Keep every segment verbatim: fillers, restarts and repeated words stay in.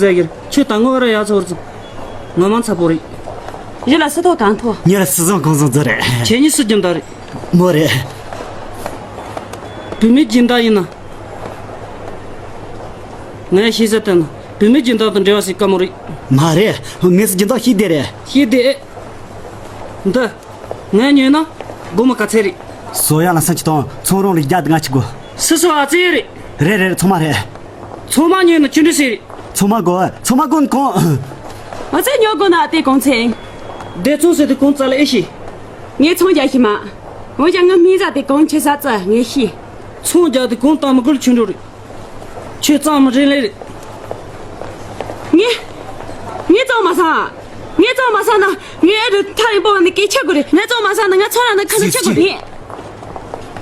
ཟེར་གི་རེད། ཁྱོད་ད་ངོ་ར་ཡག་ཚོར་ཚོ། ངོ་མ་ཚ་པོ་རེད། གཞི་ལ་སུ་ཐོག་གང་ཐོག་ཉེ་ར་སུ་བཟང་གང་བཟང་ཚོ་རེད། ཁྱེད་གཉིས་སུ་རྒྱུན་ད་རེད། མོ་རེད། བུད་མེད་སྦྱིན་བདག་ཡིན་ན། ངས་ཤེས་ས་བསྟན་ན་བུད་མེད་སྦྱིན་བདག་དང་འབྲེལ་བ་ཞིག་དཀའ་མོ་རེད། མ་རེད། ངས་སུ་སྦྱིན་བདག་ཤེས་བདེ་རེད། ཤེས་བདེ། འདི། ངས་ཉོས་ན། སྒོར་མོ་ག་ཚད་རེད། སོ་ཡ་ལ་སེམས་ཀྱི་དང་ཚོང་རོང་ལ་རྒྱ་དང་ང་ཆི་དགོས། སུ་སུ་ཨ་ཙི་རེད། རེད་རེད་རེད་ཚང་མ་རེད། ཚང་མ་ཉོས་ན་ཅི་འདྲ་ཟེར་རེད། ཚང་མ་དགོས་ཚང་མ་དགོས་གོང་ཨ་ཙི་ཉོ་དགོས་ན་དེ་གོང་ཚད། དེ་ཚོང་ཟེར་དེ་གོང་རྩ་ལ་ཨེ་ཤེས། ངས་ཚོང་རྒྱག་ཤེས་མ། འོན་ཀྱང་ངའི་མིང་ཟ་དེ་གོང་ཆེ་ས་རྩ་ངས་ཤེས། ཚོང་རྒྱག་དེ་གོང་བཏང་མི་དགོས་ཆུང་འགྲོ་རེད། ཁྱོད་གཙང་མ་རིན་ལས་རེད། ངས། ངས་གཙང་མ་ས། ངས་གཙང་མ་ས་ན་ངས་ཨེ་རུ་ཐག་རིང་པོ་བ་ནི་སྐད་ཆ་དགོས་རེད། ངས་གཙང་མ་ས་ན་ང་ཚོ་རང་ནི་ཁ་ནི་ཆ་དགོས་རེད།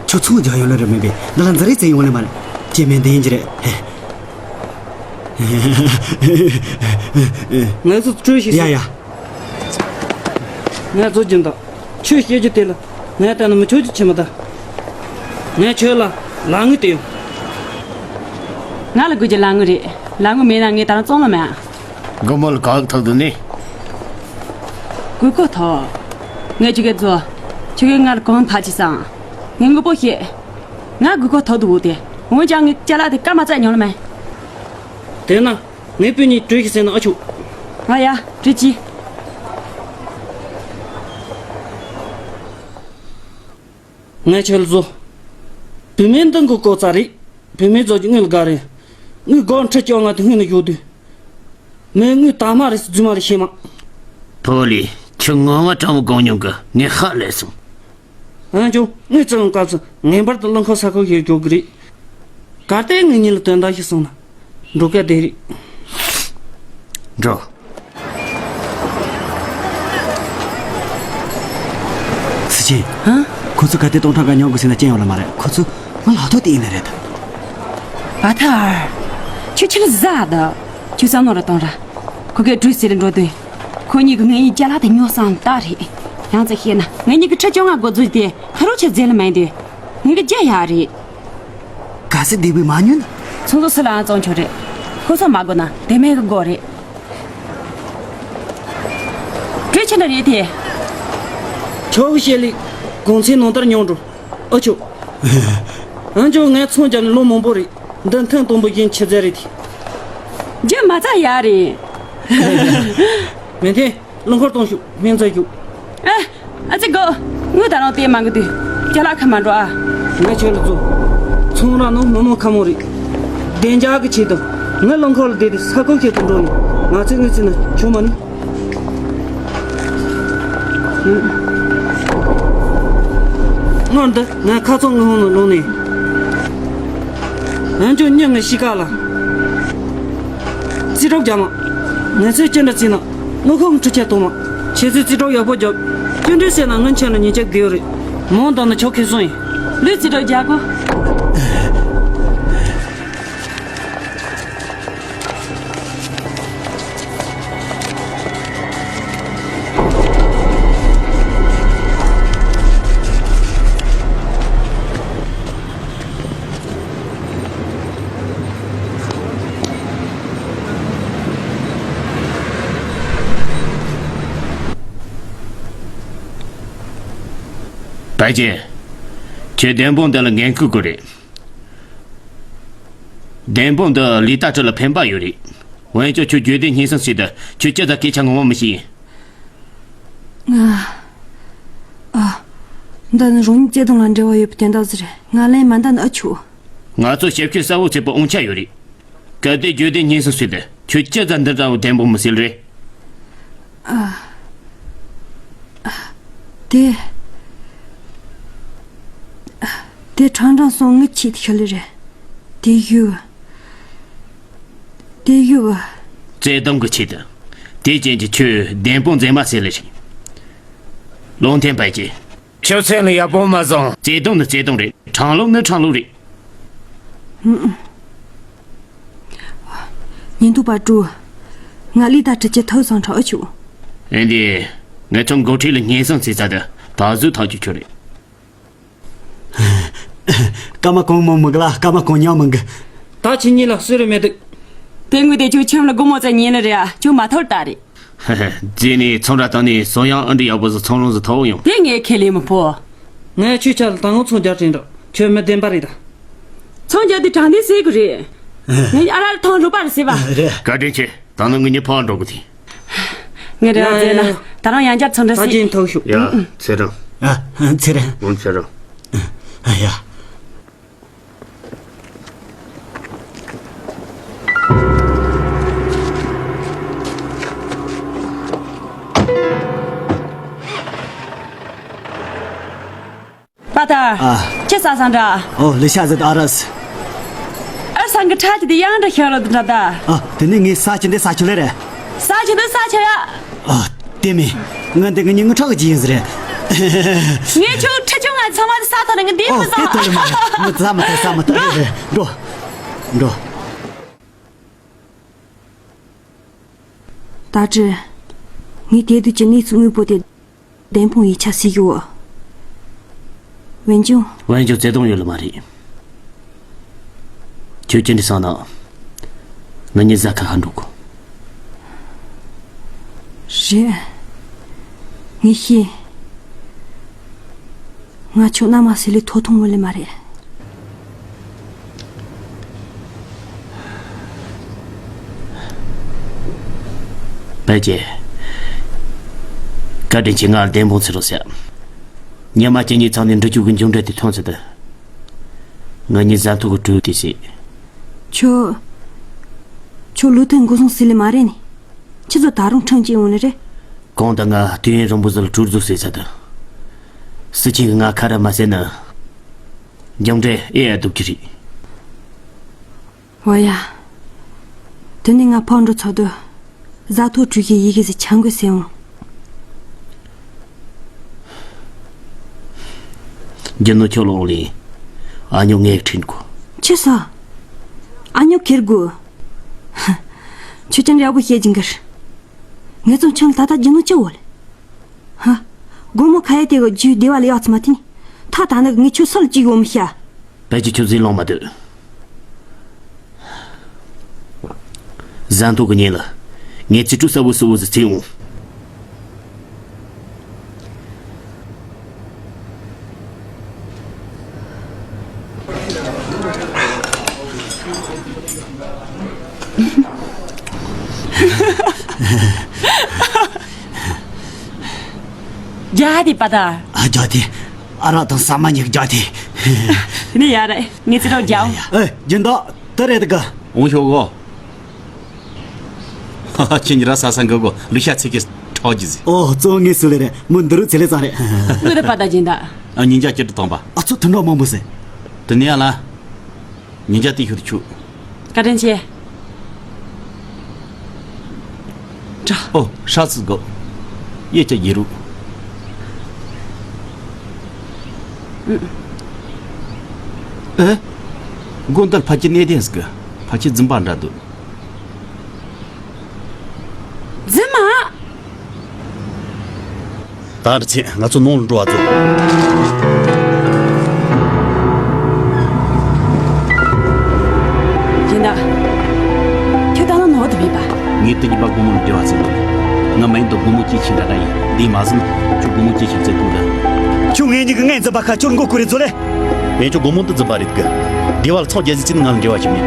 ཁྱོད་ཚོང་རྒྱག་ཡོད་ལ་རེད་མིན་པས་འདི་ལ་འཛིན་རེས་བཙན་ཡོང་ལེ་མ་རེད། སྐྱེ་དམན་འདི་ཡིན་གྱི་རེད། ངས་ཚོ་སྤྲོད་ཤིག་ཡ་ཡ། ངས་ཚོ་སྦྱིན་བདག་ཁྱོད་བཤད་རྒྱུ་དེ་ལ་ངས་ལྟ་ན་མི་ཆོག་རྒྱུ་ཆེ་མ་ད། ངས་ཁྱོད་ལ་ལ་དངུལ་སྟེར་ཡོང་། ང་ལ་དགོས་ཀྱི་ལ་དངུལ་རེད། ལ་དངུལ་མེད་ན་ངས་ད་རང་བཙོང་ལ་མེད་ཨ། དགོང་མོ་ལ་ག་གི་ཐོག་ཏུ་ནི། དགོས་མཁོ་ཐོག་ངས་ཁྱོད་ཀྱི་རྫོ། ཁྱོད་ཀྱིས་ང་ལ་གང་ཐག་ཆོད་སང་། ངས་དངོས་པོ་བཤད། ང་དགོས་མཁོ་ཐོག་ཏུ་འོ་དེ། འོན་ཀྱང་ངས་ཅ་ལག་དེ་སྐར་མ་རྩ་ཉོ་ལ་མེད། དེས་ན། ངའི་སྤུན་གཉིས་བྲོས་ཤིག་ཟེར་ན་ཨ་ཆུ། ང་ཡ་བྲོས་ཅི། ངས་ཁྱོད་ལ་བཟོ། བུད་མེད་འདི་མགོ་ཀོ་ཙ་རེད། བུད་མེད་བཟོ་རྒྱུ་དངུལ་དགའ་རེད། དངུལ་སྒོར་ཁྲི་བཅོ་ལྔ་དེ་སྔོན་ནས་ཡོད་དུས། མོས་དངུལ་དག་མ་རེད་རྫུན་མ་རེད་ཤེས་མ། ཕོ་ལི། ཁྱོད་ངོ་མ་དྲང་མོ་གང་མྱོང་གི་ངས་ཧ་ལས་སོང་། ཨ་ཅོ། དངུལ་བཙལ་བའི་སྐབས་སུ་ངེས་པར་དུ་རླངས་འཁོར་ས་ཁུག་ཞིག་འཇོག་གི་རེད། གལ་ཏེ་ངེད་གཉིས་ལ་དོན་དག་ཞིག་སོང་ན། འགྲོ་སྐལ་བདེ་རེད། འགྲོ། སི་ཆེན། ཧ། ཁོ་ཚོ་གལ་ཏེ་སྟོང་ཕྲག་འགའ་ཉོ་དགོས་ཟེར་ན་རྐྱེན་ཡོད་ལ་མ་རེད། ཁོ་ཚོ་ང་ལག་ཐོག་དེ་ཡིན་ནི་རེད། བ་ཐར། ཁྱོད་ཆི་ལ་ཟ་ད། ཁྱོད་བསམ་བློ་ར་གཏོང་ར། ཁོ་གས་བྲོས་ཟེར་ལ་འགྲོ་དུས། ཁོ་གཉིས་ཀྱིས་ངེད་གཉིས་ཅ་ལག་དེ་ཉོ་སང་ད་རེད། ཡང་ཙི་བཤད་ན་ངེད་གཉིས་ཀྱི་ཁྲི་བཅོ་ལྔ་སྒོར་འཛུལ་ཏེ་ཁ་རོག་ཆེ་ཟེར་ལ་མེད་དུས། ངེད་ཀྱི་རྒྱ་ཡག་རེད། ག་སེ་བདེ་བའི་མ་ཉོན། ཚོང་ཟོག་སུ་ལའང་བཙོང་ཆོག་རེད། ཁོ་ཚོ་མ་དགོས་ན་དེ་མེད་གི་དགོས་རེད། བྲོས་ཆེ་འདྲ་རེད་དེ། ཆོག་གི་བཤད་ལེ། གོང་ཚད་ནང་ལྟར་ཉོ་འགྲོ། ཨ་ཆོ། ཨ་ཅོ་ངས་ཚོང་རྒྱབ་ནས་ལོ་མང་པོ་རེད། འདི་ཐེངས་དང་པོ་ཡིན་ཆི་ཟེར་རེད་དེ། རྒྱུ་མ་ཚ་ཡག་རེད། མི་འཐེན། རླངས་འཁོར་གཏོང་ཤོག་སྨན་རྩྭ་ཞུགས། ཨ། ཨ་ཙི་གོ། ངུ་ད་རང་དེ་མང་གི་དུས། ཅ་ལག་ཁ་མ་འགྲོ་ཨ། ངས་ཁྱོད་ལ་བཙོ། ཚོང་ར་ནང་མི་མང་ཁ་མོ་རེད། བདེ་འཇགས་ཀྱི་ཆེད་དུ། ངས་རླངས་འཁོར་ལ་བསྡད་དེ་ས་ཁུག་ཁྱེར་དུ་འགྲོ་ནས། ང་ཚོའི་དངུལ་རྩིས་ནི་ཆུང་མ་ནི། སྔོན་དུ་ངས་ཁ་ཚང་དངུལ་ཧོང་ནང་ལོངས་ནས། ང་ཚོའི་མྱི་ངའི་གཤིས་ཀ་ལ། རྩིས་རོགས་རྒྱབ་མ། ང་ཚོས་ཅི་འདྲ་བརྩིས་ན། དངུལ་ཁང་གི་འཕྲུལ་ཆས་གཏོང་མ། ཁྱེད་ཚོས་རྩིས་རོགས་ཡག་པོ་རྒྱབ། སྐྱོན་འདྲི་ཟེར་ན་སྔོན་ཆད་ལ་ཉེས་ཆད་བསྡད་ཡོད་རེད། མང་དང་ནི་ཆོག་ཁེ་སོང་ཡིན། ལུས་རྩིས་རོགས་རྒྱག་གོ། པ་ཅན། ཁྱེད་བདེན་དཔང་འདི་ལ་འགན་འཁུར་དགོས་རེད། བདེན་དཔང་འདི་ལི་ཏ་ཁྲི་ལ་ཕན་པ་ཡོད་རེད། འོན་ཀྱང་ཁྱོད་རྒྱུད་སྡེ་སྙན་སེང་ཟེར་དུས་ཁྱོད་ཅི་ཙམ་སྐད་ཆ་ངོ་མ་མི་ཤེས་ཡིན། ང་། ཨ། འདི་ནི་རང་ཉིད་བརྩེ་དུང་ལ་འབྲེལ་བ་ཡོད་པའི་དོན་དག་ཟིག་རེད། ང་ལན་མ་འདའ་ན་ཨ་ཆོག་ང་ཚོ་ཞབས་ཞུ་གསལ་བོ་བྱེད་པའི་དབང་ཆ་ཡོད་རེད། གལ་ཏེ་རྒྱུད་སྡེ་སྙན་སེང་ཟེར་དུས་ཁྱོད་ཅི་ཙམ་འདི་འདྲ་བོ་བདེན་དཔང་མི་སྲིད་རེད། ཨ། དེ། དེ་ཁྲང་ཁྲང་སོང་ངི་ཆེད་ཤི་ལི་རེད། དེ་ཡུ། དེ་ཡུ། བརྩེ་དུང་གི་ཆེད་དུ། དེ་ཅན་གྱི་ཁྱོད་བདེན་དཔང་མཛད་མ་ཟེར་ལི་རེད། ལུང་བསྟན་པ་ཅན། ཁྱོད་སེམས་ལ་ཡག་པོ་མ་བཟུང་། བརྩེ་དུང་ནི་བརྩེ་དུང་རེད། ཁྲང་ལུགས་ནི་ཁྲང་ལུགས་རེད། ཉིན་དུ་པ་ཀྲུ། ང་ལི་ད་ཁྲི་ཆེ་ཐོ་སང་ཁྲ་ཨ་ཆུ། ཨེ་འདི། ངས་ཚང་འགོ་ཁྲིད་ལ་སྙན་སེང་བྱས་ཚར་དུས་ད་གཟོད་ཐག་གཅོད་ཆོག་རེད། སྐར་མ་གང་མང་མི་དགོས་ལ་སྐར་མ་གང་ཉག་མི་དགོས། ད་ཁྱེད་གཉིས་ལ་གསོད་རེ་མེད་འདུག་དེ་དངོས་དེ་ཁྱོད་ཁྱིམ་ལ་སྒོར་མོ་ཙམ་ཉན་ནི་རེད་ཨ། ཁྱོད་མ་ཐོར་ད་རེད། རྗེས་ནས་ཚོང་ར་བཏང་ནས་བསོད་ཡང་ཨ་འདྲི་ཡག་པོ་ཟིག་ཚོང་རོགས་ཟིག་ཐོབ་ཡོང་། དེ་ངས་ཁས་ལེན་མི་ཕོད། ངས་ཁྱོད་ཆ་ལ་ད་ངོ་ཚོང་རྒྱག་དྲན་འགྲོ། ཁྱོད་མི་བདེན་པ་རེད་ད། ཚོང་རྒྱག་དུས་དྲང་བདེན་ཟེར་གི་རེད། ངས་ཨ་ར་ལ་ཐོང་རུ་པ་རེད་ཟེར་བ། རེད། བཀའ་དྲིན་ཆེ། ད་ནི་ངེད་གཉིས་ཕར་འགྲོ་གི་དེ། ངས་རེ་བ་མཛད་ན། ད་རུང་ཡང་བསྐྱར་ཚོང་འབྲེལ་ད་ཟེར། རྗེས་ཐོག་ཤོག་ཡ། ཚེ་རིང་། ཨ། ཚེ་རིང་། ཨོ་ཚེ་རིང་། ཨ་ཡ། པ་ཏ། ཨ། ཁྱེད་ས་སང་འདྲ། ཨོ་ལི་ཤ་ཟེར་ཨ་ར་སི། ཨ་སང་གི་ཁྲག་གི་དེ་ཡང་འདྲ་ཤར་རོ་འདྲ་ད། ཨ། དེ་ནི་ངའི་ས་ཆ་འདི་ས་ཆ་ལེ་རེད། ས་ཆ་འདི་ས་ཆ་ཡ། ཨ། དེ་མིན། ང་འདི་ངའི་ཉིན་ངུ་ཁྲག་གི་ཡིན་ཟེར། ངས་ཁྱོད་ཁྲི་ཆུང་ང་ཚང་མ་ས་ཐོག་ནས་ངས་འདི་ཨོ་མི་བཟང་། དེ་ཐོག་ལ་མ་མི་ཚ་མི་ཐ་ས་མི་ཐ་རེད་རེད། འགྲོ། འགྲོ། ད་ཅི། ངས་དེ་དུས་ཀྱི་གནས་ཚུལ་དངོས་པོ་དེ། བདེན་དཔང་ཡིག་ཆ་ཟིག་ཡོད། ཝེན་ཅུང་། ཝེན་ཅུང་བརྩེ་དུང་ཡོད་ལ་མ་རེད། ཁྱོད་ཅི་འདྲ་བསམ་ན། ང་གཉིས་གཟའ་ཁ་ཁ་འགྲོ་དགོ། རེད། ངས་ཤེས། ང་ཁྱོད་ན་མ་ཟེར་ལས་ཐོ་ཐུང་མོ་ལས་མ་རེད། པད་ཀྱེ། བཀའ་དྲིན་ཆེ། ང་ལ་བདེན་དཔང་ཟེར་རོགས་ཟེར། ཉི་མ་གཅིག་གཉིས་ཚང་ནས་འགྲུལ་སྐྱོད་ཀྱི་མཇུག་འབྲས་དེ་ཐོན་ཚེ་ད། ང་གཉིས་གཟའ་ཐོ་གི་གྲོས་དེ་བྱེད། ཁྱོད། ཁྱོད་ལུས་ཐེངས་འགོ་སོང་ཟེར་ལས་མ་རེད་ནི། ཁྱེད་ཚོ་ད་རུང་ཁྲིམས་གཅོད་ཡོང་ནི་རེད། གང་ལྟར་ང་དུས་ཡུན་རིང་པོ་ཟིག་ལ་གྲོས་བཟོ་ཟེར་ཚ་ད། སྲིད་ཆེན་གྱིས་ང་ཁ་ར་མ་བཟས་ན། མཇུག་འབྲས་ཨེ་ཡ་སྡུག་གི་རེད། ཝ་ཡ། དེ་ནས་ང་ཕར་འགྲོ་ཚར་དུས། གཟའ་ཐོ་བྲིས་ཀྱི་ཡི་གེ་ཟིག་ཆ་འགོད་ཟེར་འོང་། རྒྱུ་ནོར་ཁྱོད་ལོག་ལས། ཨ་ཉོ་ངས་ཁྲིད་དགོ། ཆི་ཟེར། ཨ་ཉོ་ཁྱེར་དགོ། ཧ། ཆུ་ཅན་ར་གོ་བཤད་ཀྱིན་གར། ངས་ཚོང་ཆང་ད་ལྟ་རྒྱུ་ནོར་ཆི་བོ་ལས། ཧ། སྒོར་མོ་ཁ་ཡ་དེ་གི་རྒྱུ་སྡེ་བ་ལ་ཡག་ཚི་མ་ཐིན། ཐ་ད་ནི་ངས་ཁྱོད་སུ་ལ་གཅིག་ཡོང་མི་ཤ། བལ་གྱི་ཆུ་ཟིག་ལོང་མ་འདུག། གཟའ་མཐོ་གི་ཉིན་ལ། ངས་རྩིས་སྤྲོད་གསལ་བོ་གསལ་བོ་ཟིག་བྱེད་འོང་། རྒྱ་དེ་པ་ད། ཨ་རྒྱ་དེ། ཨ་རག་དང་ཟ་མ་གཉིས་རྒྱ་དེ། དེ་ནས་ཡ་རེད། ངས་ཚེ་རོགས་རྒྱའོ། ཨེ། སྦྱིན་བདག་དེ་རེད་དགའ། འོང་ཤོག་གོ། ཧ་ཧ། ཁྱེད་གཉིས་ར་ས་ས་འགག་གོ། ལུས་ཤ་ཚིག་གི་ཁྲག་གི་ཟིག། ཨོ། གཙོ་བོ་ངས་སུ་ལས་རེད། མོ་འདི་རུ་ཚེ་ལས་ཙང་རེད། དངོས་དང་པ་ད་སྦྱིན་བདག། ཨ། ཉིན་རྒྱ་སྐྱིད་དུ་བཏང་པ། ཨ་ཚོ་དུད་འགྲོ་མང་པོ་ཟེར། དེ་ནས་ཡ་ལ། ཉིན་རྒྱ་དེ་ཤོད་ཆུ། བཀའ་དྲིན་ཆེ། ཨོ། ཧྲ་ཙི་གོ། ཡེ་ཅ་ཡེ་རུ། ཨེ། དགོན་དར་ཕ་ཁྱི་གནས་བརྟན་ཟིག་གི། ཕ་ཁྱི་རྫུན་པ་འདྲ་འདུག། རྫུན་མ། ད་འདྲི་ཚེ་ང་ཚོ་ནང་ལ་འགྲོ་བ་ཚོ། ཡིན་ད། ཁྱོད་ད་ནང་ནོར་དུ་མེད་པ། ངས་དེ་གཉིས་པ་སྒོར་མོ་ལ་འབྲེལ་བ་བྱེད་དགོས། ང་མ་ཡིན་དུ་སྒོར་མོ་སྐྱེས་ཆེན་འདྲ་འདྲ་ཡིན། འདི་མ་ཟིན། ཁྱོད་སྒོར་མོ་སྐྱེས་ཆེན་བཙལ་གཏོང་གི། ཁྱོད་ངེད་གཉིས་ཀྱི་ངའི་འཛིན་པ་ཁ་ཁྱོད་མགོ་སྐོར་རེ་བཟོ་ལེ། ངས་ཁྱོད་སྒོར་མོ་འདི་འཛིན་པ་རེད་གི། སྡེ་བ་ལ་ཚང་རྒྱལ་སྲིད་ཅིག་ནི་ང་ལ་འབྲེལ་བ་ཞིག་མེད།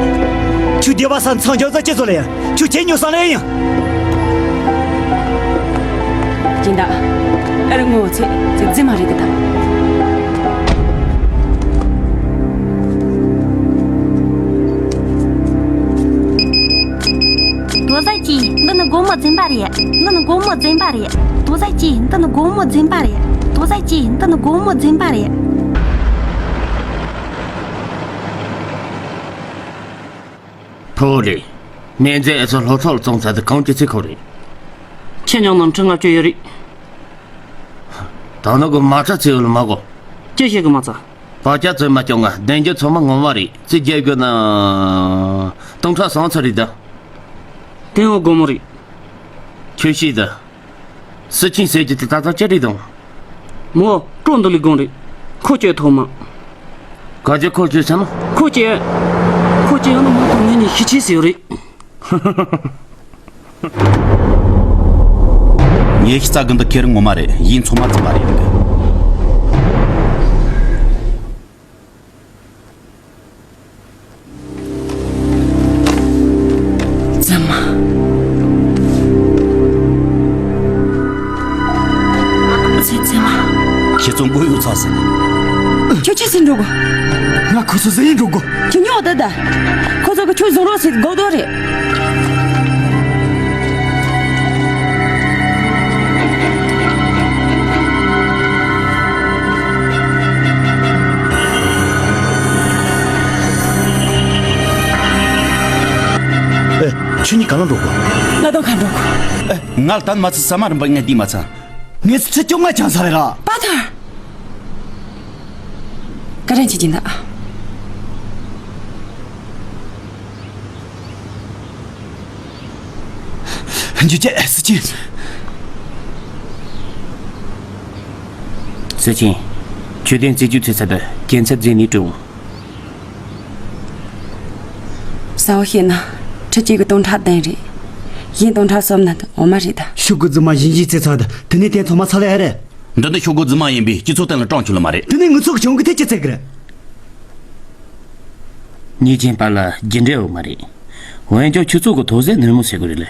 ཁྱོད་སྡེ་བ་ས་ཚང་རྒྱལ་ས་ཅི་བཟོ་ལེ་ཡིན། ཁྱོད་ཁྱེད་ཉོ་ས་ལེ་ཡིན། སྦྱིན་བདག། ཨ་རི་ངོ་ཚེ་ཚེ་རྫུན་མ་རེད་དམ། ཏོ་ཟ་ཅི། འདི་ནི་སྒོར་མོ་རྫུན་པ་རེད། འདི་ནི་སྒོར་མོ་རྫུན་པ་རེད། ཏོ་ཟ་ཅི། འདི་ནི་སྒོར་མོ་རྫུན་པ་རེད། ཏོ་ཟ་ཅི། འདི་ནི་སྒོར་མོ་རྫུན་པ་རེད། ཕོ་ལེ། སྨན་རྫས་ཨེ་ཚོ་ལྷོ་ཕྱོགས་ལ་བཙོང་ཚར་དུས་གང་ཅི་ཚེ་ཁོ་རེད། ཁྱེད་ཉང་ནང་ཁྲི་ལྔ་བཅུ་ཡོད་རེད། ད་ནི་གི་མ་ཁྲ་ཚེ་ཡོད་ལ་མ་གོ། ཅི་ཞིག་གི་མ་ཚ། བར་ཆ་ཚོད་མ་སྐྱོང་ང་། བདེ་འཇགས་ཚང་མ་ངོ་མ་རེད། རྩིས་རྒྱག་དགོས་ན། སྟོང་ཕྲག་སང་ཚ་རེད་ད། དེ་འོ་སྒོར་མོ་རེད། ཁྱོད་ཤེས་ད། སྲིད་ཆེན་ཟེར་གྱི་དེ་ད་ལྟ་ཅི་རེད་དང་། མོ་སྤྲོ་འདི་ལས་དགོངས་རེད། ཁོ་སྐྱོད་ཐོག་མ། ག་ཅི་ཁོ་སྐྱོད་ཚ་ན། ཁོ་སྐྱོད། ཁོ་སྐྱོད་ཡང་ན་མ་ཐོག་ངེད་གཉིས་ཤི་ཆེས་ཟེར་རེད། ཉེ་ཤི་ཙ་གི་འདི་ཁེ་རིང་ངོ་མ་རེད། ཡིན་ཚང་མ་ཙམ་པ་རེད་འདི། ཙམ་མ། ཙི་ཙམ་མ། ཁྱེད་ཚོ་མགོ་གཡོག་ཚར་ཟིན། ཁྱོད་ཆི་ཟིན་འགྲོ་གོ། ང་ཁོ་ཚོ་ཟིན་འགྲོ་གོ། ཁྱོད་ཉོག་ད་ད། ཁོ་ཚོ་གི་ཁྱོད་བཟུང་རོགས་ཟིན་དགོས་དོ་རེད། ཨེ། ཁྱོད་གཉིས་ག་ལ་འགྲོ་གོ། ང་དང་ག་འགྲོ་གོ། ཨེ། ང་ལ་ད་མ་ཚད་ས་མ་རིམ་པ་ངས་འདི་མ་ཚད། ངས་ཚེ་སྐྱོ་ང་ཆང་ས་རེད་ར། པ་ཐར། ག་རེ་བྱེད་ཀྱི་འདུག། འཇུ་ཅེ་སི་ཅི། སི་ཅི། ཆོས་དོན་རྩིས་རྒྱུ་ཚེ་ཚད་དུ་རྒྱལ་ཚབ་རྫས་ནས་དྲུང་། གསལ་བོ་བཤད་ན། ཁྲི་གཅིག་གི་སྟོང་ཕྲག་བདུན་རེད། གཞན་སྟོང་ཕྲག་གསུམ་ན་འོ་མ་རེད་ད། ཤོག་གུ་རྫུན་མ་བཞིན་བཞིན་རྩེ་ཚར་ད། དེ་ནས་དེ་ཚང་མ་ཚར་ལེ་ཨེ་རེད། འདི་ནི་ཤོག་གུ་རྫུན་མ་ཡིན་པས་སྤྱི་ཚོགས་སྟེང་ལ་སྤྲང་ཆུ་ལ་མ་རེད། དེ་ནས་ངུ་ཚོགས་ཀྱི་བྱུང་གི་ཐེ་ཅི་ཚེ་གི་རེད། གཉིས་ཆེན་པ་ལ་རྒྱུ་འབྲས་འོ་མ་རེད། འོན་ཀྱང་ཁྱོད་ཚོ་གི་དོ་ཟེ་ནོར་མོ་ཟེར་གི་རེད་ལེ།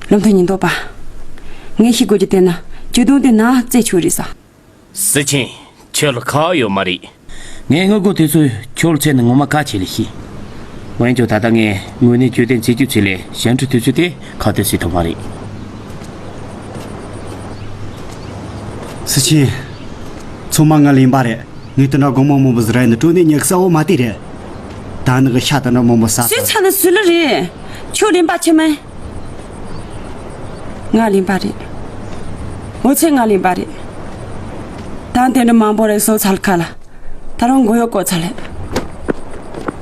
བློ་མཐུན་ཉིན་ཐོག་པ། ངས་ཤེས་དགོས་ཀྱི་དེ་ནི་ཇུས་དོན་དེ་ན་རྩེ་ཆུ་རེད་ས། སི་ཆིན། ཁྱོད་ལ་ཁག་ཡོད་མ་རེད། ངས་དངུལ་སྒོར་དེ་ཚོ་ཁྱོད་ལ་བཙལ་ནས་ངོ་མ་ག་ཆེ་ལ་ཤི། འོན་ཀྱང་ད་ལྟ་ངས་དངོས་གནས་ཇུས་དོན་རྩིས་རྒྱུ་ཚུལ་ལས་ཞབས་འདྲེན་དུས་ཚོད་དེ་ཁ་གཏད་བྱེད་ཐུབ་མ་རེད། སི་ཆིན། ཚང་མ་ང་ལེན་པ་རེད། ངས་དེ་འདྲ་དགོང་མོ་མང་པོ་ཟིག་ར་ཡིན་ན་སྤྲོ་ནས་ཉག་གསལ་བོ་མ་བལྟས་རེད། ད་ནི་གི་ཤ་དེ་འདྲ་མང་པོ་ཟ་སུའི་ཚ་ན་སུ་ལ་རེད། ཁྱོད་ལེན་པ་ཆི་མེད། ང་ལེན་པ་རེད། འོ་ཚེ་ང་ལེན་པ་རེད། ད་དེ་འདྲ་མང་པོ་རེད་སོ་ཚལ་ཁ་ལ། ད་རུང་མགོ་གཡོག་བཀོད་ཚར་ལེ།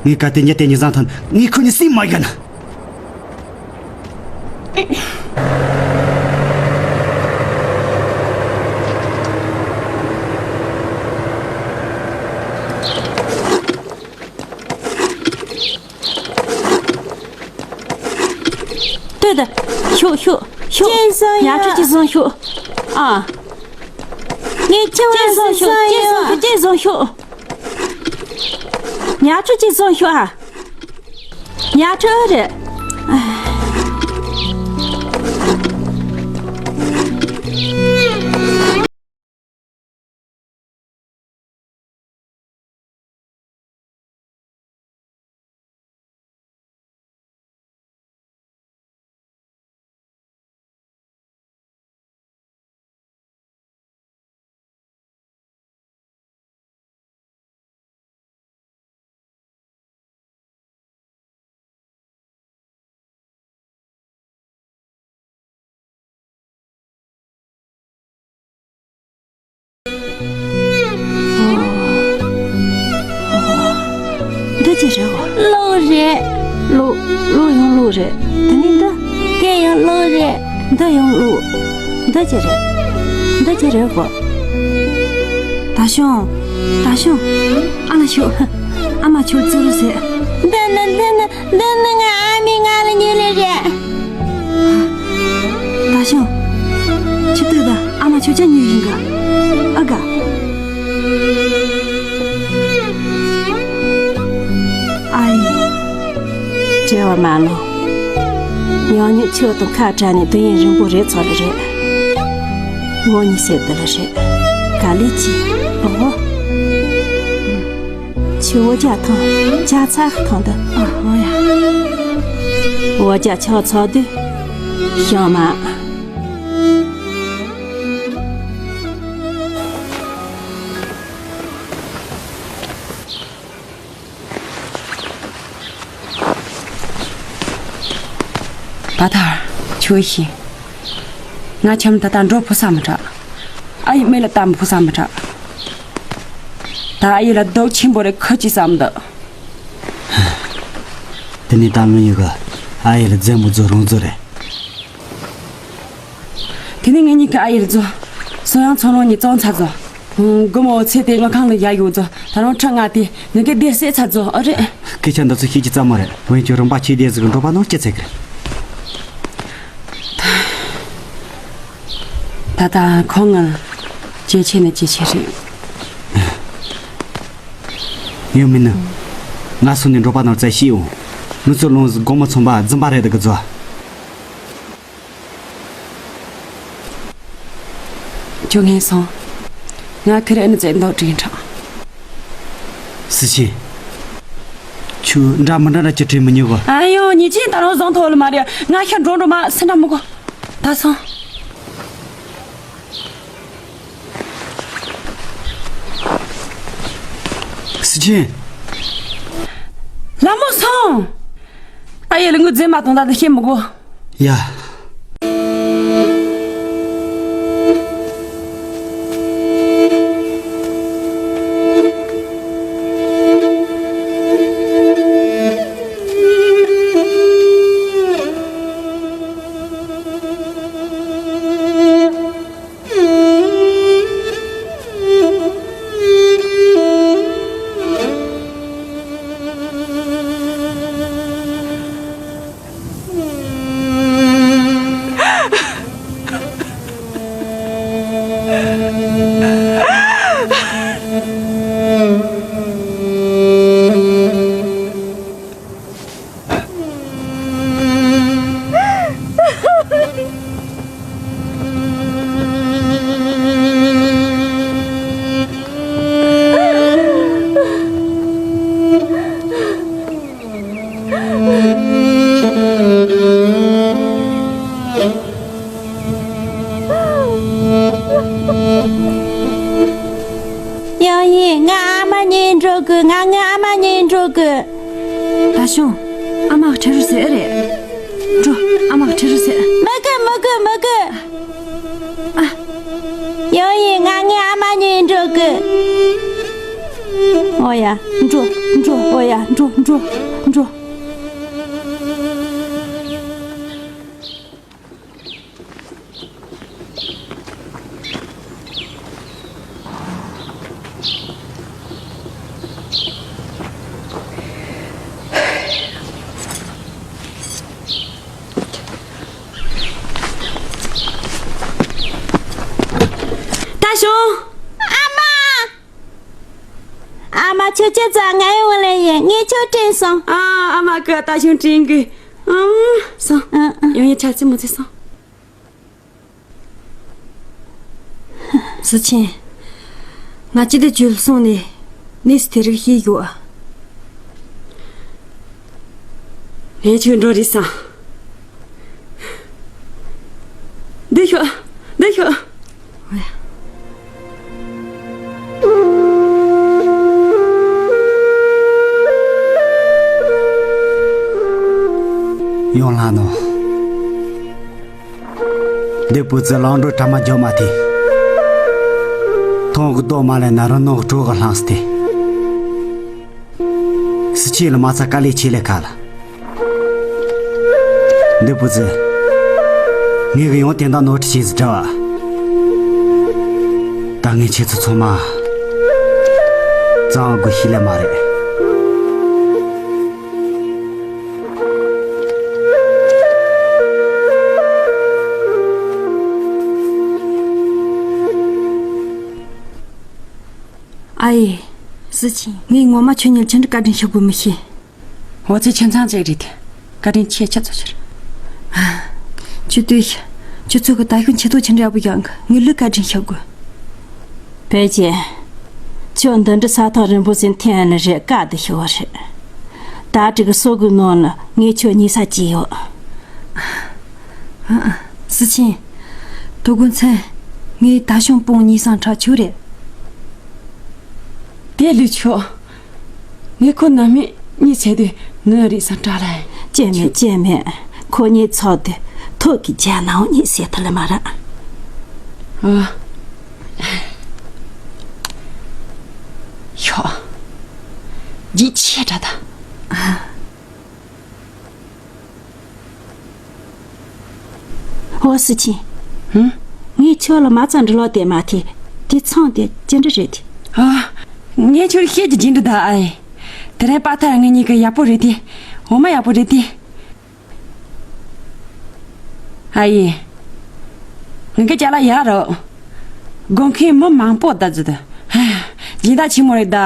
ངས་ག་དེ་ཉིད་དེ་ཉིད་བཟང་ཐོན་ངས་ཁོ་གཉིས་སྲིད་མ་ཡིན་ན། ལྟོས་དང་། ཤོག་ཤོག་ཤོག་ཅེས་བཟང་ཡ། ཉ་ཕྲུག་ཅིག་བཟང་ཤོག་ཨ། ངས་ཁྱེད་ཅེས་བཟང་ཤོག་ཅེས་བཟང་ཤོག་ཅེས་བཟང་ཤོག་ཉ་ཕྲུག་ཅིག་བཟང་ཤོག་ཨ། ཉ་ཕྲུག་རེད། འདི་ཅི་རེད་འོ། གློག་རེད། གློག་གློག་ཡང་གློག་རེད། དེ་ནས་འདི། དེ་ཡང་གློག་རེད། འདི་ཡང་གློག་འདི་ཅི་རེད། འདི་ཅི་རེད་འོ། ད་ཤོང་། ད་ཤོང་། ཨ་མ་ཤོག་ཨ་མ་ཁྱོད་ཙི་རུ་ཟེར། འདི་ནི་འདི་ནི། འདི་ནི་ང་ཨ་མའི་ང་ལ་ཉོས་ལེ་རེད། ད་ཤོག་ཁྱི་ལྟོས་ད། ཨ་མ་ཁྱོད་ཅག་ཉོས་ཡིན་ག་ཨ་ག་ཨ་ཡེ། བྲེལ་བ་མ་ལོ། ཉག་ཉོག་ཁྱོད་དང་ཁ་བྲལ་ནས་དུས་ཡུན་རིང་པོ་རེད་ཚོ་ལེ་རེད། ངོ་གཉིས་སེ་དུ་ལེ་རེད། ག་ལེ་ཅི། ཨོ། ཁྱོད་འོ་ཇ་ཐོང་། ཇ་ཚ་ཐོང་དུ། ཨ་ཧོ་ཡ། འོ་ཇ་ཆོག་ཚོགས་དུས། ཤང་མ། བ་ཐར། ཁྱོད་ཤི། ང་ཁྱིམ་ད་ལྟ་འགྲོ་ཕོད་ས་མི་དྲག་ཨ་ཡེ་མེ་ལ་བལྟ་ཕོད་ས་མི་དྲག་ད་ཨ་ཡེ་ལ་སྡུག་ཆེན་པོ་རེ་ཁུར་གྱི་བསམ་འདུག་དེ་ནས་ད་ལོ་ཡོད་གི་ཨ་ཡེ་ལ་རྫས་མོ་རྫོ་རང་རྫོ་རེད། དེ་ནས་ངེད་གཉིས་ཀྱི་ཨ་ཡེ་ལ་རྫོ། སོ་ཡང་ཚོང་ལོ་གཉིས་བཙོང་ཚར་རྫོ། ཨང་། དགོང་མོ་ཚེ་དེ་དངུལ་ཁང་ལ་བཞག་ཡོད་ཚོ། ད་རུང་ཁྲི་ལྔ་དེ་ངེད་ཀྱི་སྡེ་སྲིད་ཚར་ཚོ་ཨ་རེད། སྐད་ཆ་འདི་ཚོ་ཤེས་ཀྱི་ཙམ་མ་རེད། འོན་ཀྱང་རིན་པ་ཆེ་དེ་ཟིག་འགྲོ་པ་ནོར་སྐྱེ་ཚེ་གི་རེད། ད་ལྟ་ཁོང་ང་ཇེ་ཆེ་ནས་ཇེ་ཆེ་རེད། ཡོད་མིན་ནི། ང་སོང་ནས་འགྲོ་པ་ནོར་རྩད་ཤེས་ཡོང་། ང་ཚོ་ལོངས་སུ་དགོང་མོ་ཚོང་པ་རྫུན་པ་རེད་ད་གི་ཚོ། ཁྱོད་ངན་སོང་། ང་ཁི་རེ་ནི་བཙན་མདོག་དྲིན་དྲག་སི་ཆེན། ཁྱོད་འདྲ་མི་འདྲ་འདྲ་ཅི་དྲན་མི་ཉན་གོ། ཨ་ཡོ་ཉི་ཆེན་ད་རུང་བཟང་ཐོག་ལ་མ་རེད། ང་ཤ་འགྲོ་འགྲོ་མ་སེམས་འདྲ་མི་གོ། ད་སོང་། སི་ཆེན། ལ་མོ་སོང་། ཨ་ཡེ་ལ་ངུ་རྫས་མ་གཏོང་ད་ད་ཤེས་མི་གོ། ཡ། ཡང་ཡིན། ང་ཨ་མ་གཉིས་འགྲོ་དགོས། ང་ངའི་ཨ་མ་གཉིས་འགྲོ་དགོས། ད་ཞུང་། ཨ་མ་ཁྲེ་རུ་ཟེར་ཨེ་རེད། འགྲོ། ཨ་མ་ཁྲེ་རུ་ཟེར། མི་དགོས་མི་དགོས་མི་དགོས། ཨ། ཡང་ཡིན། ང་ངའི་ཨ་མ་གཉིས་འགྲོ་དགོས། ཨོ་ཡ། འགྲོ། འགྲོ། ཨོ་ཡ། འགྲོ། འགྲོ། འགྲོ། ད་ཞུང་། ཨ་མ། ཨ་མ་ཁྱོད་ཁྱོད་ཚོ་ང་ཡི་འོག་ལ་ཡིན། ངས་ཁྱོད་དྲན་སོང་། ཨ། ཨ་མ་ཀི་ད་ཞུང་དྲན་གི། ཨང་། སོང་། ཨ་ཨ། ཡང་ཡང་ཆ་ཚི་མོ་ཚི་སོང་། སི་ཆེན། ང་ཅི་དེ་བཅོལ་སོང་ནས་གནས་སུ་དེ་རིགས་ཤེས་ཡོད། ངས་ཁྱོད་འགྲོ་རེད་སོང་། འདི་ཤོག་འདི་ཤོག་ཡོང་ལ་ནོ། འདི་བུ་ཚོ་ལང་འགྲོ་གྲ་མ་འཇོག་མ་ཐེ། ཐོང་གི་རྡོ་མ་ལས་ན་རུ་ནོ་གྲོ་གི་ལྷངས་སྟེ། སི་ཆེ་ལ་མ་ཚ་དཀའ་ལས་ཆེ་ལས་ཁ་ལ། འདི་བུ་ཚོ། ངས་གི་ཡོང་དེ་འདྲ་ནོར་འཁྲུལ་བྱས་ཟིག་འདྲ་བ། ད་ངས་ཁྱེད་ཚོ་ཚང་མ། གཙང་དགོས་ཤེས་ལས་མ་རེད། ཨ་ཡེ། སི་ཆིན། ངས་ངོ་མ་ཁྱོད་ཉིད་ཅི་འདྲ་བཀའ་དྲིན་ཤོར་དགོས་མི་ཤེས། འོ་ཚེ་ཁྱིམ་ཚང་ཅིག་རེད་དེ། བཀའ་དྲིན་ཆེ་ཆེ་ཚོ་ཆེར། ཁྱོད་ལྟོས་ཤིག་ཁྱོད་ཚོ་གི་ད་ཤུན་ཆེ་ཐོག་ཆེ་འདྲ་ཡག་པོ་ཡོང་གི། ངས་ལུས་བཀའ་དྲིན་ཤོར་དགོས། ཕལ་ཆེར། ཁྱོད་འདི་འདྲ་ས་ཐག་རིང་པོ་ཟིན་ཐེན་ནི་རེད། བཀའ་དེ་ཤོར་བ་རེད། ད་ཅིག་གི་སོ་གི་ནང་ནི་ངས་ཁྱོད་གཉིད་ས་ཅི་ཡོད། ཨ། ཨ། སི་ཆིན། དོ་དགོན་ཚན། ངས་ད་ཤུང་སྤུང་གཉིས་སང་ཁྲ་ཆུ་རེད། དེ་ལུས་ཆོག་ངས་ཁོ་ནམ་མེད་གཉིད་ཚད་དུས་ནི་རིག་སང་ཁྲ་ལ། ཅེ་མེད་ཅེ་མེད། ཁོ་གཉིད་ཚོགས་དུས་ཐོག་གི་རྒྱ་ནང་གཉིད་སད་ཐུབ་ལེ་མ་ར། ཨ། ཤོག་ཡིད་ཆེས་དྲ་ད། ཨ། ཨོ་སི་ཆིན། ཧུམ། ངས་ཁྱོད་ལ་མ་རྩ་འབྲི་ལོག་དེ་མ་ཐེ། དེ་ཚང་དེ་ཅི་འདྲ་རེད་དེ། ཨ། ངས་ཁྱོད་བཤད་ཀྱི་སྦྱིན་འདུག་ད་ཨ་ཡེ། དེ་རིང་པ་ཐར་ངེད་གཉིས་ཀྱི་ཡག་པོ་རེད་དེ། འོ་མ་ཡག་པོ་རེད་དེ། ཨ་ཡེ། ངེད་ཀྱི་ཅ་ལག་ཡག་རོ། དགོས་མཁན་མི་མང་པོ་ད་ཟེར་དུ། སྦྱིན་བདག་ཆེན་མོ་རེད་ད།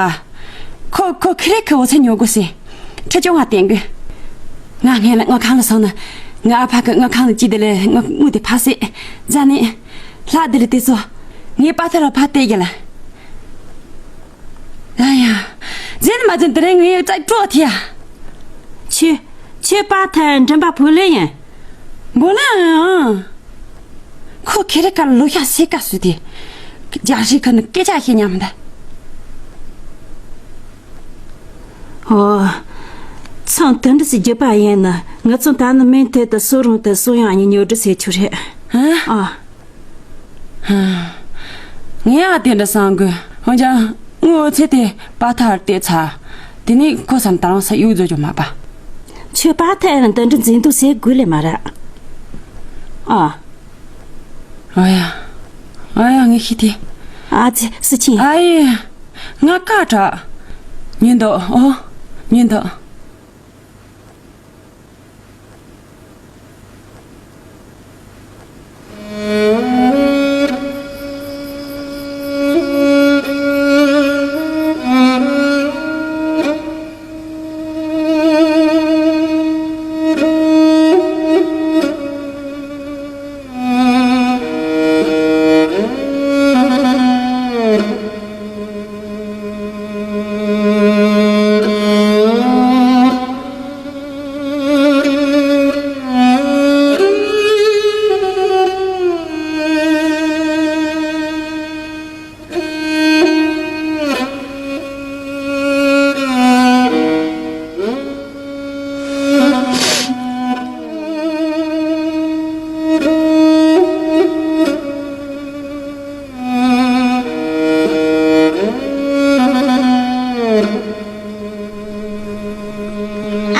ཁོ་ཁོ་ཁེ་རེ་ཁ་འོ་ཚད་ཉོ་དགོས་སེ། ཁྲི་བཅོ་ལྔ་བསྟན་དགོས། ང་སྔན་ལ་དངུལ་ཁང་ལ་སོང་ན། ང་ཨ་ཕ་གི་དངུལ་ཁང་ལ་ཅི་དེ་ལས་དངུལ་དངུལ་དེ་ཕ་སེ། ཛ་ནི། ལྷ་དེ་ལ་དེ་ཚོ། ངའི་པ་ཐར་ལ་ཕ་སྟེ་རྒྱ་ལ། ཨ་ཡ། ཟེར་ནི་མ་ཟེར་དེ་རིང་ངའི་རྩ་སྤྲོ་ཐི་ཡ། ཁྱོད། ཁྱོད་པ་ཐར་འགྲམ་པ་བུ་ལེ་ཡིན། བུ་ལེ་ཨང་། ཁོ་ཁེ་རེ་ཀ་ལོ་ཤ་སེ་ཀ་སུ་དེ། རྒྱ་ཧྲི་ཁ་ནི་སྐད་ཆ་བཤད་ཉམས་ད། ཨོ། ཚང་དུ་འདྲི་སི་རྒྱུ་པ་ཡིན་ན་ང་ཚོ་ད་ནི་མེན་ཐེ་དུ་སུ་རུང་དུ་སུ་ཡང་ཉི་ཉོ་འདྲི་སེ་ཆུ་རེད། ཨ། ཨ། ངས་ཨ་དེ་འདྲ་བསམ་གི། འོན་ཀྱང་ངོ་ཚེ་དེ་པ་ཐར་བལྟས་ཚར། དེ་ནས་ཁོ་བསམ་ད་རང་ས་གཡུག་རྫོ་རྒྱུ་མ་པ། ཁྱོད་པ་ཐར་ཡང་འདི་འདྲ་འཛིན་འདུག་ཟེར་དགོས་ལེ་མ་ར། ཨ། ཨ་ཡ། ཨ་ཡ་ངས་ཤི་དེ། ཨ་ཙི་སི་ཆིན། ཨ་ཡེ། ང་ཀ་དྲག་ཉིན་དུ་ཨོ། ཉིན་དུ།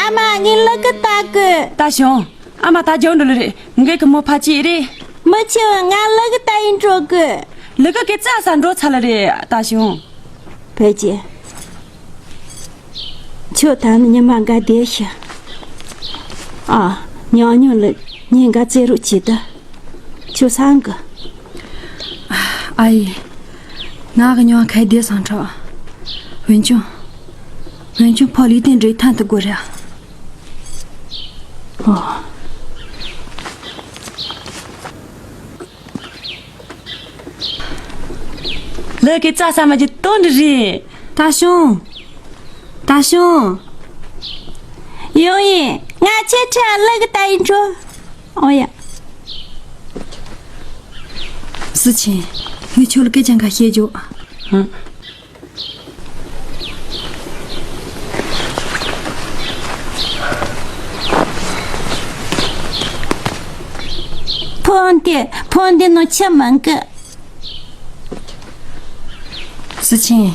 ཨ་མ་ངའི་ལུ་གུ་ལྟ་གི། ད་བྱུང་། ཨ་མ་ད་འཇོན་འགྲོ་ལེ་རེད། ངེད་ཀྱི་མོ་ཕ་ཅི་རེད། མི་ཆེ་བ་ང་ལུ་གུ་ལྟ་ཡིན་འགྲོ་གི། ལུ་གུ་གི་རྩྭ་ས་འགྲོ་ཚར་ལེ་རེད་ད་བྱུང་། བེ་ཅི། ཁྱོད་ད་ནི་ཉི་མ་འགའ་བསྡད་ཤི། ཨ། ཉང་ཉོ་ལ་ཉིན་འགའ་རྩེ་རོགས་བྱེད་ད། ཁྱོད་སང་གི། ཨ་ཡེ། ང་གི་ཉོ་ཁའི་བསྡད་སང་ཁྲ། འོན་ཀྱང་། འོན་ཀྱང་ཕོ་ལི་ཏན་འདྲེ་ཐན་དུ་དགོས་ར། ཨོ། ལུ་གི་རྩྭ་ས་མ་གི་དོན་འདི་རེད། ད་བྱུང་། ད་བྱུང་། ཡོང་ཡིན། ང་ཆེ་ཁྲ་ལུ་གི་ལྟ་ཡིན་འགྲོ། ཨོ་ཡ། སི་ཆིན། ངས་ཁྱོད་ལ་སྐད་ཆ་འགའ་བཤད་རྒྱུ། ཧུམ། ཕོན་དེ་ཕོན་དེ་ནང་ཆུ་མང་གི། སི་ཆིན།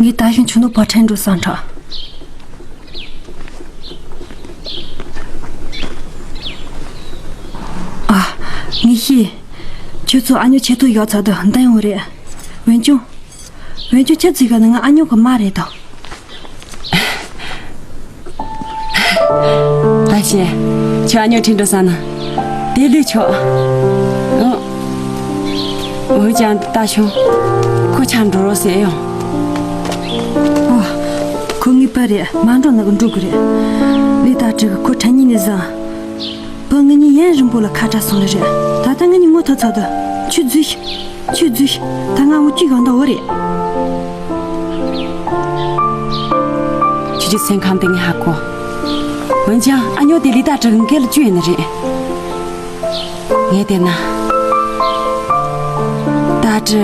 ངས་ད་ཞིང་ཆུ་ནོར་བ་ཕྲན་འགྲོ་སང་ཁྲ། ཨ། ངས་ཤེས། ཁྱོད་ཚོ་ཨ་ཉོ་ཆེ་ཐོ་ཡོད་ཚད་དུ་འདང་ཡོང་རེད། འོན་ཀྱང་། འོན་ཀྱང་ཁྱེད་ཚོའི་ག་ནི་ང་ཨ་ཉོ་གི་མ་རེད་དོ། ཨ་ཤེ། ཁྱོད་ཨ་ཉོ་ཁྲིད་འགྲོ་ས་ན། དེ་ལུས་ཆོག་ཨང་། འོན་ཀྱང་ད་ཤོང་། ཁོ་ཆ་འགྲོ་རོགས་ཟེར་ཡོང་། ཨོ། ཁོ་ངའི་པ་རེད། མ་འགྲོ་ན་གི་འགྲོ་གི་རེད། ལི་ད་ཀྲི་གི་ཁོ་ཁྲ་ཉིན་ནས་བཟང་། བུ་ང་གཉིས་ཡུན་རིང་པོ་ལ་ཁ་བྲལ་སོང་ལེ་རེད། ད་ལྟ་ང་གཉིས་ངོ་ཐོག་ཚོགས་དུ། ཁྱོད་འཛུལ། ཁྱོད་འཛུལ། ད་ང་འུ་ཅི་གང་ད་འོ་རེད། ཁྱོད་ཀྱི་སེམས་ཁམས་དེ་ངས་ཧ་གོ། འོན་ཀྱང་ཨ་ཉོ་དེ་ལི་ད་ཀྲི་གི་འགན་ལ་བཅུག་ཡོད་ནི་རེད། ངས་བལྟས་ན། ད་ཀྲི།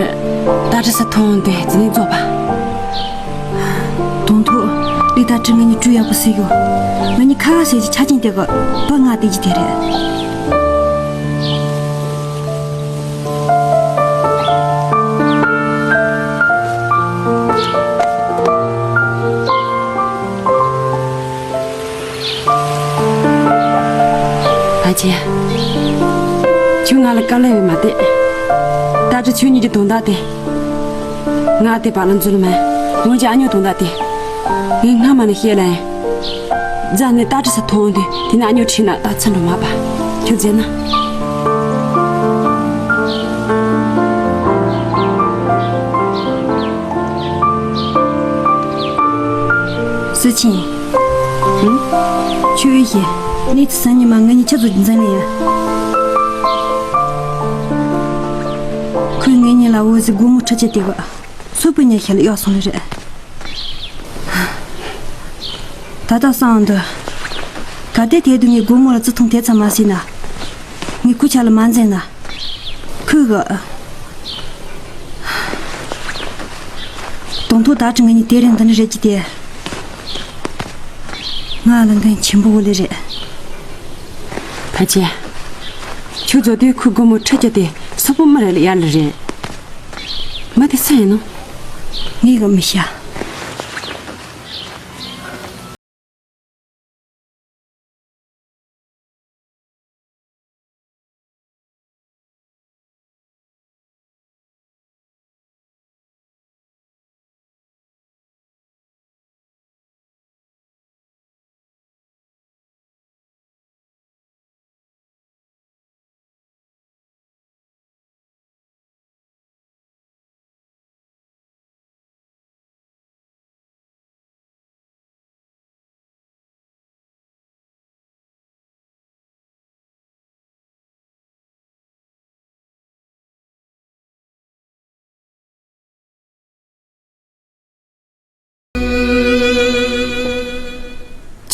ད་ཀྲི་ས་མཐོང་དེ་ཙི་ནས་རྫོགས་པ། དང་ཐོག་ལི་ད་ཀྲི་ང་གཉིས་གྲོས་ཡག་པོ་ཟིག་ཡོད། ང་གཉིས་ཁ་ཁ་བྱས་ཀྱི་ཆ་རྐྱེན་དེ་གི་བུ་ང་དེ་གྱི་དེ་རེད། ཨ་ཅེ། ཁྱོད་ང་ལ་དཀའ་ལས་ཡོད་མ་བསྡད། ད་ ད་ཁྱོད་གཉིས་ཀྱི་དོན་དག་དེ། ང་དེ་བར་ལ་འཛུལ་མེད། འོན་ཀྱང་ཨ་ཉོ་དོན་དག་དེ། ངས་སྔ་མ་ནས་བཤད་ལ་ཡིན། རྫ་ནས་ད་ཁྲི་ས་མཐོང་དུས་དེ་ནས་ཨ་ཉོ་ཁྲིད་ན་ད་ཚུར་འགྲོ་མ་པ། ཁྱོད་མཛད་ན། སུ་ཆིན། ཧུམ། ཆུ་ཡི་ཞེ། གནས་ཚུལ་སང་ཉིན་མ་ང་གཉིས་ཆུ་ཚོད་འཛིན་ལ་ཡ། ཁོས་ངེད་གཉིས་ལ་འོད་ཟེར་སྒོར་མོ་ཁྲི་གཅིག་སྟེར་བ། སོག་པོ་ཉལ་ཤེད་ལ་གཡོག་སོང་ནི་རེད། ད་ལྟ་སང་དུ། ག་དེ་དེ་དུས་ངས་སྒོར་མོ་ལ་བརྩི་མཐོང་དེ་ཙམ་མ་བྱས་ན། ངས་ཁོའི་ཆ་ལ་མ་འཛེམ་ན། ཁོས་གི། དང་ཐོག་ད་ཁྲི་ང་གཉིས་དེ་རིང་འདི་འདྲ་རེད་ཀྱི་དེ། ང་ལ་འགན་ཆེན་པོ་ལས་རེད། ཕལ་ཆེར། ཁྱོད་ཚོ་དེ་ཁོའི་སྒོར་མོ་ཁྲི་གཅིག་དེ་སོག་པོ་མི་རེ་ལ་གཡར་ལེ་རེད། མི་དེ་སུ་ཡིན་ནམ། ངས་གི་མི་ཤེས།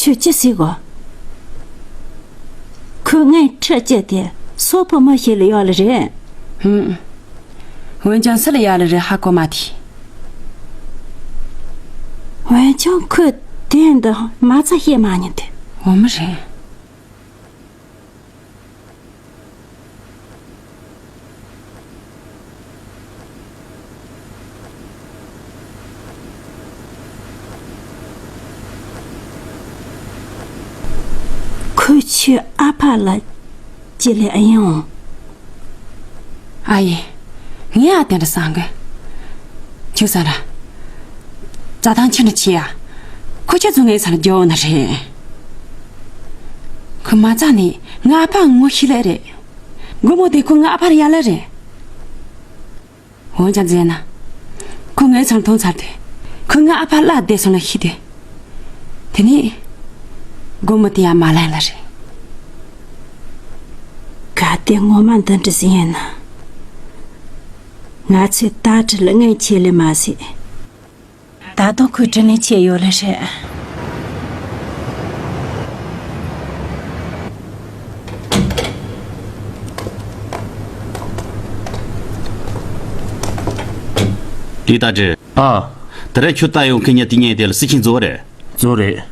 ཁྱོད་ཅི་ཟེར་གོ། ཁོས་ངའི་ཁྲི་གཅིག་དེ་སོག་པོ་མི་ཞིག་ལ་གཡར་ལེ་རེད། ཧུམ། འོན་ཀྱང་སུ་ལ་གཡར་ལེ་རེད་ཧ་གོ་མ་ཐུབ། འོན་ཀྱང་ཁོས་དེ་འདི་མ་རྩ་བཤད་མ་མྱོང་དེ། འོ་མ་རེད། ཁོས་ཁྱོའི་ཨ་ཕ་ལ་ཅི་ལས་ཨེ་ཡོང་། ཨ་ཡེ། ངས་ཨ་དེ་འདྲ་བསམ་གི། ཁྱོད་ས་ར། རྩྭ་ཐང་ཁྱོད་འདྲ་ཆེ་ཡ། ཁོ་ཁྱོད་ཚོ་ངའི་ས་ལ་རྒྱོ་ན་རེད། ཁོ་མ་རྩ་ནས་ང་ཨ་ཕ་ངོ་ཤེས་ལེ་རེད། སྒོར་མོ་དེ་ཁོ་ང་ཨ་ཕར་གཡར་ལེ་རེད། འོན་ཀྱང་མཛད་ན། ཁོ་ངའི་ཚང་མཐོང་ཚར་དུས། ཁོ་ང་ཨ་ཕ་བརླག་བསྡད་སོང་ལ་ཤི་དུས། དེ་ནས། སྒོར་མོ་དེ་ཡང་མ་ལེན་ལེ་རེད། གལ་ཏེ་ངོ་མ་འདི་འདྲ་ཟིག་ཡིན་ན། ང་ཚོས་ད་དྲི་ལ་ངན་ཆེ་ལེ་མ་ཟིག་ད་དུང་ཁོས་དྲིན་ལན་ཆེ་ཡོད་ལེ་རེད། ལི་ཏ་ཀྲི། ཨ། དེ་རིང་ཁྱོད་ལྟ་ཡོང་མཁན་ཉིན་དེ་ཉིན་དེ་ལ་སི་ཁྱིན་ཛོ་རེད། ཛོ་རེད།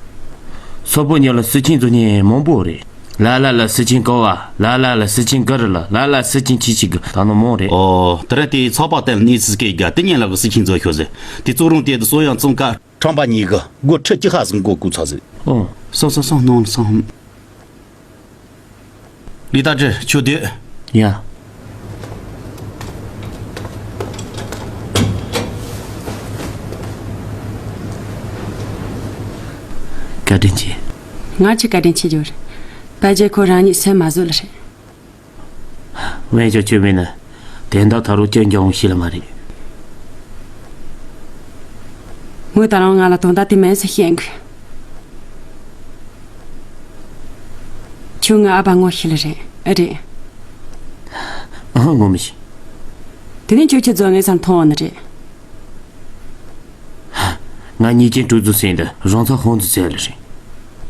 སོག་པོ་ཉིན་ལ་སི་ཁྱིན་ཛོ་ཉིན་མང་པོ་རེད། ལ་ལ་ལ་སི་ཁྱིན་ཀོ་བ། ལ་ལ་ལ་སི་ཁྱིན་ག་རི་ལ། ལ་ལ་སི་ཁྱིན་ཆི་ཆི་གི་ད་ནོ་མང་རེད། ཨོ། དེ་རིང་དེ་ཚགས་པར་བལྟས་ནས་ཚིག་སྐད་རྒྱ་དེ་ཉིན་ལ་གི་སི་ཁྱིན་ཛོ་ཤོད་ཟེར། དེ་གཙོ་རུང་དེ་དུ་སོ་ཡང་ཙོང་ཀ་ཁྲང་པ་གཉིས་ཀྱི་སྒོར་ཁྲི་གཅིག་ཧ་ཟིག་མགོ་བཀུག་ཚར་ཟིག་ཨོ། སོང་སོང་སོང་སྣང་སོང་། ལི་ཏ་ཀྲི་ཁྱོད་སྡོད། ཡ། བཀའ་དྲིན་ཆེ། ང་ཆི་བཀའ་དྲིན་ཆེ་རྒྱུ་རེད། ད་རྗེས་ཁོ་རང་ཉིད་སེམས་མ་བཟོད་ལ་རེད། ཝེ་ཅོ་ཆུ་མིན་ནི། དེ་འདྲ་ཐ་རུ་སྐྱོན་འགྱོ་འོང་ཤེས་ལ་མ་རེད། ངོས་ད་རང་ང་ལ་དོན་དག་དེ་མེད་ཟེར་བཤད་གི། ཁྱོད་ངའི་ཨ་ཕ་ངོ་ཤེས་ལེ་རེད་ཨེ་རེད། ཨ་ངོ་མི་ཤེས། དེ་ནས་ཁྱོད་ཁྱེད་ཚོ་ངའི་སར་མཐོང་བ་ནི་རེད། ང་གཉིས་ཀྱི་གྲུ་ཚུ་སེང་དུ་རང་ཚ་ཧོང་དུ་ཚེ་ལེ་རེད།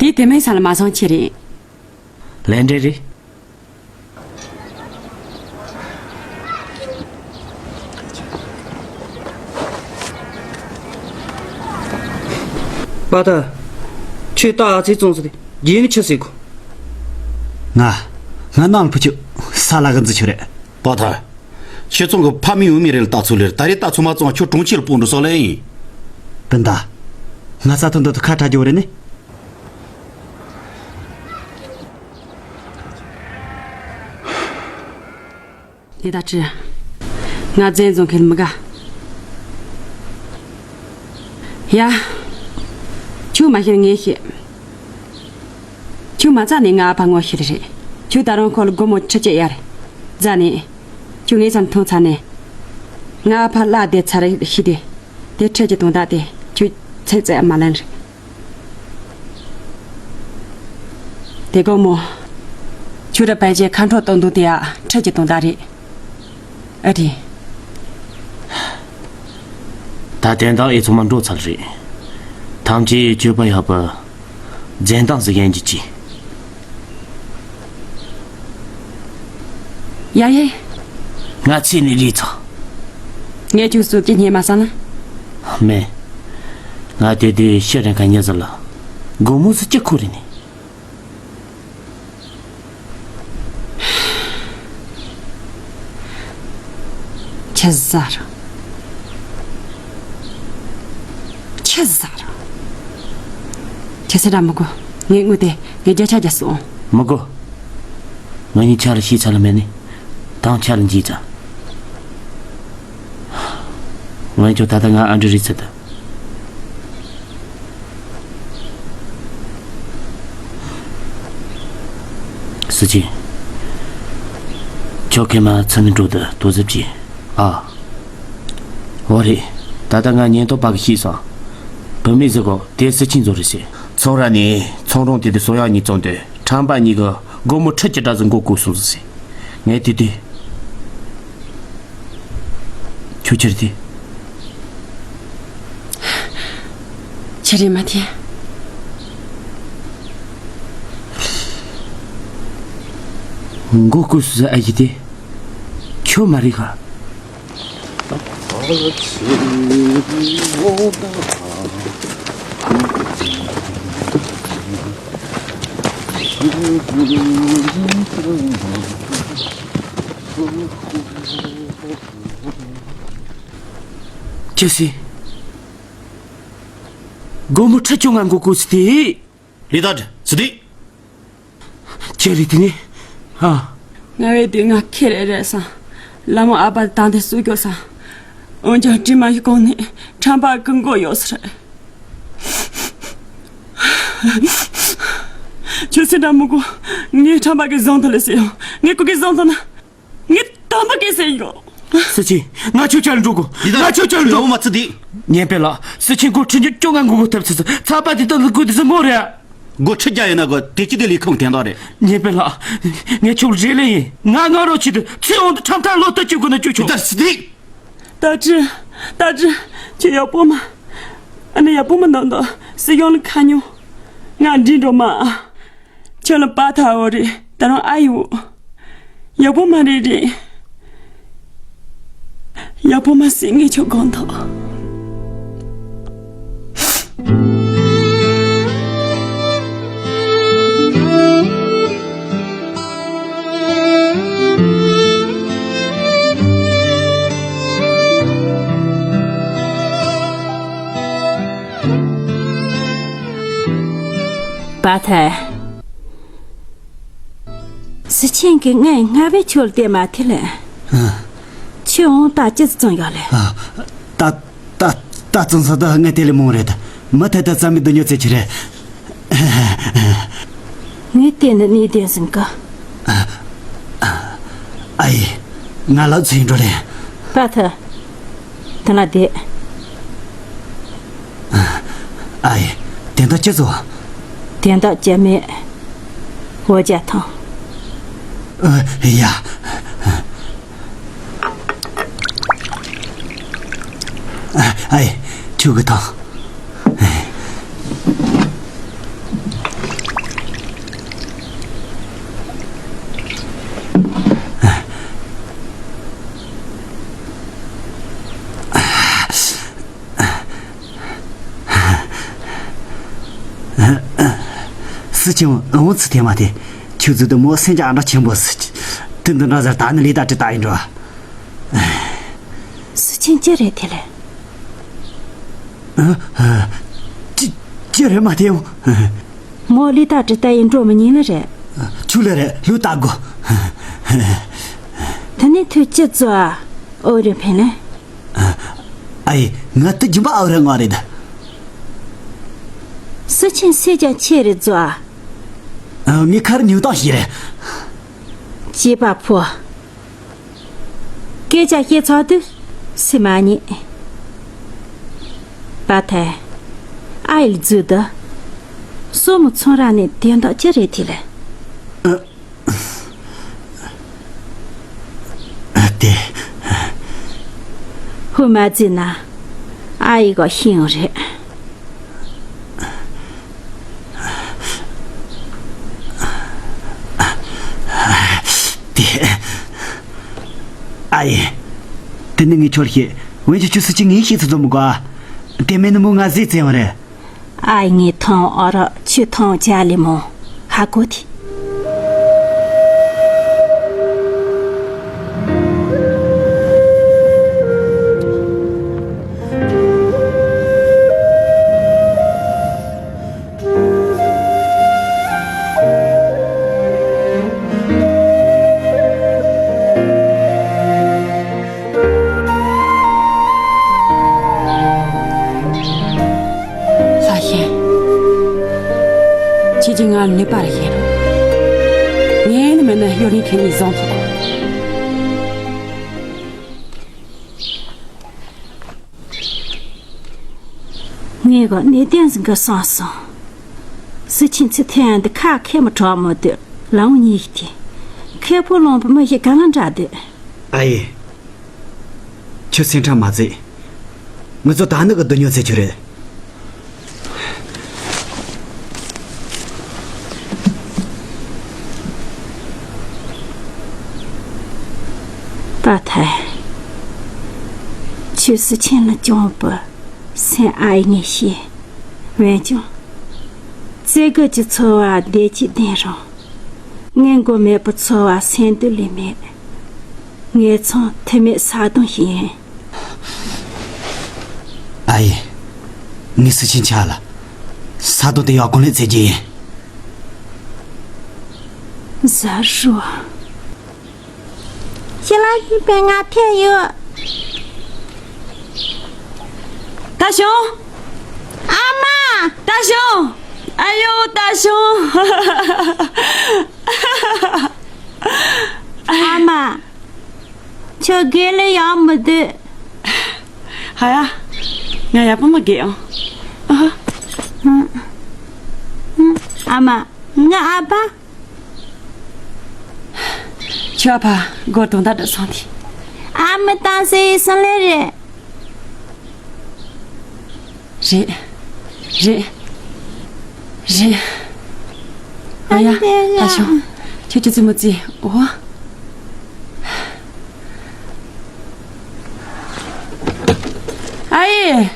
དེ་དེ་མིན་ས་ལ་མ་སོང་ཆེ་རེད། ལན་འདྲེ་རེད། པ་ཐ། ཁྱོད་ད་ཨ་ཙི་བཙོང་ཟེར་ཏེ་རྗེས་ནི་ཆི་ཟེར་གོ། ང་། ང་ནང་ལ་ཕུ་ཆུ། ས་ལ་གི་འཛི་ཆུ་རེད། པ་ཐ། ཁྱེད་ཚོང་གི་ཕ་མེས་བུ་མེས་རེད་ལ་ལྟ་ཚུལ་ལེར་ད་རེས་ལྟ་ཚུལ་མ་བཙོང་ཁྱོད་གྲོང་ཁྱེར་ལ་སྤོ་འགྲོ་སོགས་ལེ་ཡིན། སྤུན་ཟླ། ང་ས་ཐོན་འདི་ཐུ་ཁ་གྲ་རྒྱུ་རེད་ནི། ལི་ཏ་ཀྲི། ང་བཙན་བཟུང་མཁན་མི་དགའ། ཡ། ཁྱོད་མ་ཤེས་ངས་ཤེས། ཁྱོད་མ་རྩ་ནས་ང་ཨ་ཕ་ངོ་ཤེས་རེད། ཁྱོད་ད་རུང་ཁོ་ལ་སྒོར་མོ་ཁྲི་གཅིག་གཡར། རྩ་ནས། ཁྱོད་ངའི་སེམས་མཐོང་ཚར་ནས། ང་ཨ་ཕ་བརླག་བསྡད་ཚར་ཤི་དེ། དེ་ཁྲི་གཅིག་དོན་དག་དེ་ཁྱོད་ཚེ་ཚད་མ་ལེན་རེད། དེ་སྒོར་མོ། ཁྱོད་ར་ཕལ་ཆེར་ཁ་འཕྲོག་གཏོང་འདུག་དེ་ཡ་ཁྲི་གཅིག་དོན་དག་རེད། ཨ་རེད། ད་དོན་དག་ཨེ་ཚང་མ་འགྲོ་ཚར་རེད། ཐམས་ཅད་སྤྱོད་པ་ཡག་པ། འཛེམ་སྟངས་སུ་ཡན་གྱི་ཅི། ཡ་ཡེ། ང་ཚེ་ནས་ལས་ཚར། ངས་ཁྱོད་སུ་སྐྱེ་ཉེ་མ་ས་ན། མེད། ང་དེ་དུས་ཤི་རན་ཁ་ཉེ་ཟེར་ལ། སྒོར་མོ་སུ་སྐྱེ་ཁོ་རེ་ནས། ཁྱི་ཟ་ར། ཁྱི་ཟ་ར། ཁྱི་ཟ་ར་མི་དགོས། ངས་དངུལ་དེ་ངས་བརྒྱ་ཆ་བརྒྱ་སོང་། མི་དགོས། ང་གཉིས་ཆ་ལ་ཤེས་ཚ་ལ་མེད་ནི། དང་ཆ་ལ་འཇིགས་ཚ། ང་ཚོ་ད་ལྟ་ང་ཨ་འདྲ་རེད་ཚེ་ད། སུ་ཆེ། ཁྱོད་ཁེ་མ་ཚ་ནི་འགྲོ་དུ་དོ་ཟབ་ཀྱི། ཨ། འོ་རེད། ད་ལྟ་ང་ཉེན་རྟོག་པ་གི་ཤེས་སོང་། བུད་མེད་ཟེར་གོ་དེ་སུ་ཆེ་འཛོ་རེད་ཟེར། ཚོང་ར་ནས་ཚོང་རོང་དེ་དུ་སོ་ཡག་གཉིས་བཙོང་དུས་ཁྲམ་པ་གཉིས་གི་སྒོར་མོ་ཁྲི་གཅིག་འདྲ་ཟིག་མགོ་བཀོག་སོང་ཟེར། ངས་དེ་དུས། ཁྱོད་ཁྱེར་ཏེ། ཁྱེར་རེ་མ་ཐེ། མགོ་བཀོག་སུ་ཨ་ཡི་དེ། ཁྱོད་མ་རིག་ག། ཅི་སི། སྒོར་མོ་ཁྲི་བཅོ་ལྔ་མགོ་བཀོག་སི་དེ། ལི་ད་སི་དེ། ཅི་རེད་དེ་ནི། ཨ། ང་བས་དེ་ང་ཁེ་རེ་རེད་སང་། ལ་མོ་ཨ་པ་དང་དེ་སུ་སྐྱོ་སང་། འོན་ཀྱང་དྲི་མ་ཡི་གོང་ནས་ཁྲམ་པ་ཀུན་མགོ་ཡོད་ས་རེད། ཁྱོད་སེ་འདྲ་མི་གོ། ངས་ཁྲམ་པ་གི་བཟང་ཐོ་ལས་སེ་ཡོང་། ངས་ཀུ་གི་བཟང་ཐོ་ན། ངས་དམ་པ་སྐད་ཟེར་ཡོད། སི་ཆིན། ང་ཁྱོད་ཅག་འགྲོ་དགོས། ཡི་དམ། ང་ཁྱོད་ཅག་འགྲོ། ཡོང་མ་ཚུད་དེ། ཉན་པས་ལ། སི་ཆིན་སྒོར་ཁྲི་ཉིས་བཅོ་ལྔ་འགུག་དགོས་ཐབས་སི་སི་ཚ་པ་དེ་དག་ལ་དགོས་དུས་སི་མོ་རེད། སྒོར་ཁྲི་བརྒྱ་ཡོད་ན་གོ་དེ་ཅི་དེ་ལས་ཁུངས་དེ་འདྲ་རེད། ཉན་པས་ལ། ངས་ཁྱོད་རེ་ལེ་ཡིན། ང་ང་རོ་ཆི་དུ་ཚེ་འོང་དུ་ཁྲམ་ཐར་ལོ་ལྟ་བཅུག་དགོས་ན་བཅུག་ཆོག། ཡི་དམ་སི་དེ། ད་ཅི། ད་ཅི། ཁྱོད་ཡག་པོ་མ། ཨ་ནི་ཡག་པོ་མ་འདང་འདང་སི་ཡོང་ལ་ཁ་ཉོ། ང་འདྲི་འགྲོ་མ། ཁྱོད་ལ་པ་ཐ་འོ་རེད། ད་རུང་ཨ་ཡོ། ཡག་པོ་མ་རེད་རེད། ཡག་པོ་མ་སྲིད་ངས་ཁྱོད་དགོངས་དག། པ་ཐལ། སི་ཆེན་གྱི་ངའི་སྔ་བའི་ཆོལ་དེ་མ་ཐེ་ལེ། ཨ། ཆོས་འོང་ད་ཅི་བཙོང་ཡོད་ལེ། ཨ། ད་ད་ད་བཙོང་ས་ད་ངའི་དེ་ལས་མོང་རེད། མི་ཐད་ད་རྩ་མི་དུ་ཉོ་ཚེ་ཆི་རེད། ངས་བལྟས་ན་གནས་བརྟན་ཟིན་གི། ཨ་ཡེ། ང་ལ་ཚུན་འགྲོ་ལེ། པ་ཐལ། དེ་ན་བསྡད། ཨ་ཡེ། དེ་འདྲ་ཅི་བཟོ། དེ་འདྲ་ཅི་མེད། འོ་ཅག་ཐང་། ཨ་ཡ། ཨ་ཡེ། ཁྱོད་ཀྱི་ཐང་། སི་ཆིང་འོང་ཚུལ་དེ་མ་དེ། ཁྱོད་ཚོ་དུ་མོ་སེམས་ཅན་ཨ་འདྲ་ཆེན་པོ་སི། དུ་འདི་འདྲ་ཟེར་ད་ནི་ལི་ད་ཀྲི་ད་ཡིན་འགྲོ། སི་ཆིང་ཅི་རེད་དེ་ལས། ཨ། ཨ། ཅི་ཅི་རེད་མ་དེ་འོང་། མོ་ལི་ད་ཀྲི་ད་ཡིན་འགྲོ་མི་ཉན་ལ་རེད། ཆུ་ལ་རེད་ལུ་ད་གོ། དེ་ནས་ཐུ་ཅི་ཙོ་ཨ། ཨོ་རེ་ཕན་ལེ། ཨ་ཡེ། ང་དུ་རྒྱུན་པ་ཨོ་རེ་ང་རེད། སུ་ཆེན་སེ་ཀྱང་ཆེ་རེད་ཛོ་ཨ། ཨ། ངའི་ཁར་ཉུང་དང་ཞིག་རེད། སྐྱེས་པ་ཕོ། སྐད་ཆ་བཤད་ཚར་དུས་སུ་མ་རྙེད། པ་ཐལ། ཨ་ཡེ་ལ་ཛུ་དུ། སོ་མོ་ཚོང་ར་ནས་དེ་འདྲ་ཅི་རེད་དེ་ལེ། ཨ། ཨ། དེ། ཧུ་མ་ཛི་ན། ཨ་ཡེ་ག་ཤིང་རེད། དེ། ཨ་ཡེ། དེ་ནི་ངས་ཁྱོར་བཤད། འོན་ཀྱང་ཁྱོད་སུ་ཅི་ངས་ཤེས་ཚོད་ཙམ་གོ། དེ་མིན་ནི་མོ་ང་ཟས་བཙལ་བ་རེད། ཨ་ཡེ་ངས་ཐོང་ཨོ་རོ་ཁྱོད་ཐོང་ཅ་ལི་མོ། ཧ་གོ་དེ། ལྷ་ཤན། ཁྱེད་ཀྱིས་ང་ལ་ནུས་པ་རེ་བྱིན་རོགས། ངས་ནི་མིན་ན་གཡོ་རིན་ཁེ་ཉིན་བཟང་ཐུབ་གོ། ངས་ག་གནས་བརྟན་ཟིན་གི་སོང་སོང་། སུ་ཆེན་ཚེ་ཐན་འདི་ཁ་ཁེ་མ་གྲོགས་མོ་དུ་ལའང་ཉིག་དེ། ཁེ་ཕོ་ལོང་པ་མི་ཞིག་ག་ང་འདྲ་དུ། ཨ་ཡེ། ཁྱོད་སེམས་ཁྲལ་མ་བྱེད། ངུ་ཚོ་ད་ནི་གི་སྡུག་ཉོ་ཚེ་ཁྱོད་རེད། པ་ཐལ། ཁྱོད་སུ་ཆེན་ལ་བྱུང་བུ་སེམས་ཨ་ཡེ་ངས་ཤེས། འོན་ཀྱང་། བརྩེ་དགུ་གྱི་ཚོར་བ་བདེ་སྐྱིད་ལྡན་རུང་། ངན་མགོ་མེད་པའི་ཚོར་བ་སེམས་སྡུག་ལས་མེད། ངེད་ཚང་ཐུ་མེད་ས་དོང་ཞིག་ཡིན། ཨ་ཡེ། ངས་སུ་ཆེན་ཆག་ལ། ས་དོང་དེ་ཡག་གོང་ལས་བཙལ་གྱི་ཡིན། ཟ་རུ། ཞི་ལ་ཡིན་པས་ང་ཐད་ཡོད། ད་ཞོང་། ཨ་མ། ད་ཞོང་། ཨ་ཡོ་ད་ཞོང་། ཨ་མ། ཁྱོད་དགེ་ལས་ཡག་མི་འདུག་ཧ་ཡ། ང་ཡག་པོ་མ་དགེ་ཨང་། ཨ་ཧ། ཨ་མ། ང་ཨ་ཕ། ཁྱོད་ཨ་ཕ་སྒོར་དོན་དག་འདྲ་སོང་དེ། ཨ་མ་དང་སེ་ཡི་སོང་ལེ་རེད། རེད། རེད། རེད། ཨ་ཡ། ཨ་ཡ། ད་ཤོག་ཁྱོད་ཀྱི་ཙི་མོ་ཙི། འོ། ཨ་ཡེ།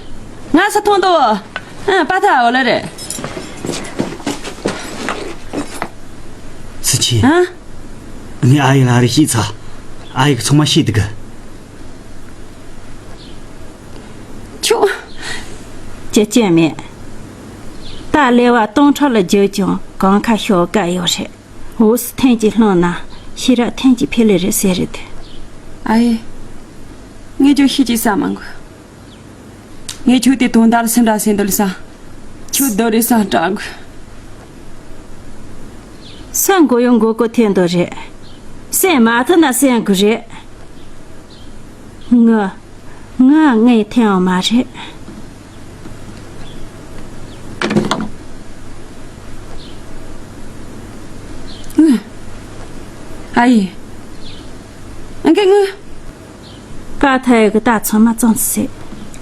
ང་ས་མཐོང་དོ། ཨ་པ་ཐ་འོ་ལ་རེད། སི་ཆི། ཨ། ངས་ཨ་ཡེ་ལ་རེ་ཤིག་ཚ། ཨ་ཡེ་གི་ཚང་མ་ཤེས་འདུག་གི། ཁྱོད། ཅི་སྐྱོན་མེད། ད་ལེ་བ་སྟོང་ཕྲག་ལ་བརྗོད་ཀྱང་གང་ཁ་ཤོག་ག་ཡོད་རེད། འོ་སི་ཐེངས་གཅིག་བླངས་ན་ཤེས་རབ་ཐེངས་གཅིག་འཕེལ་ལེ་རེད་ཟེར་རེད་དེ། ཨ་ཡེ། ངས་ཁྱོད་ཤེས་ཀྱི་ས་མང་གི། ངས་ཁྱོད་དེ་དོན་དག་ལ་སེམས་ཁྲལ་སེམས་འདུལ་ས། ཁྱོད་སྡོད་རེད་ས་དྲག་གི། སེམས་འགུལ་ཡང་འགུལ་དགོས་ཐེབས་འདུག་རེད། སེམས་མ་ཐུབ་ན་སེམས་འགུལ་རེད། ངུ། ངུ་ངས་ཐེབས་ཡོང་མ་རེད། ངུ། ཨ་ཡེ། ཨ་ཀེ་ངུ། པ་ཐའི་གི་རྟ་ཚང་མ་བཙོང་ཚེ།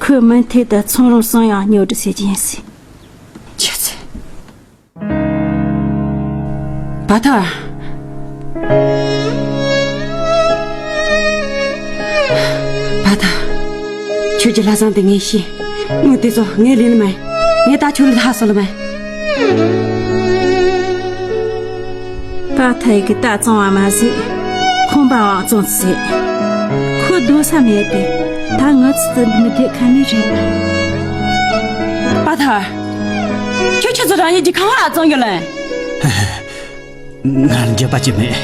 ཁོས་མུ་མཐུད་དུ་ཚོང་རོགས་སང་ཡང་ཉོ་སྒྲུབ་བྱེད་ཀྱི་ཡིན་ཟེར། ཁྱེད་ཚོས། པ་ཐ། པ་ཐ། ཁྱོད་ཀྱི་ལྷ་བཟང་དེ་ངས་ཤེས། དངུལ་དེ་ཚོ་ངས་ལེན་ནི་མེད། ངས་ད་ཁྱོད་ལ་ལྷ་སོ་ལ་མེད། པ་ཐའི་གི་རྟ་བཙོང་བ་མ་ཟད། ཁང་པའང་བཙོང་ཟེར། ཁོ་སྡོད་ས་མེད་པས་ད་ངུ་ཚུལ་དུ་མི་བསྡད་ཁ་མི་རེད། པ་ཐར། ཁྱོད་ཁྱོད་ཚོ་རང་ཉིད་ཀྱི་ཁང་བ་བཙོང་ཡོད་ལན། ང་འགྱོད་པ་ཅི་མེད།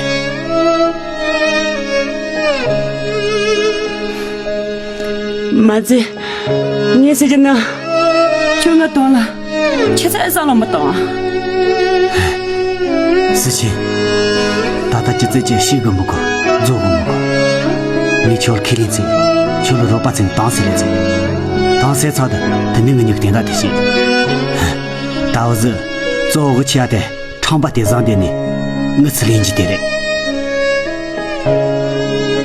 མ་ཚེ། ངས་ཟེར་གྱི་ན། ཁྱོད་ང་དོན་ལ་ཁྱེད་ཚ་བསམ་བློ་མི་གཏོང་། སི་ཆེ། ད་ལྟ་ཅི་ཙེ་ཅི་ཤེས་གི་མི་གོ། རྫོགས་གི་མི་གོ། ངས་ཁྱོད་ཁས་ལེན་ཚེ། ཁྱོད་ལ་རོགས་པ་ཚེ་དང་སེ་ལེ་ཚེ། དང་སེ་ཚ་ད་དེ་ནི་ངི་ཉུག་དེ་འདྲ་དེ་ཤེས། ད་འུ་ཟི། གཙོ་བོ་གི་ཆེ་ཡ་དེ་ཁྲམ་པ་དེ་བཟང་དེ་ནི་ངི་ཚི་ལེན་གྱི་དེ་རེད།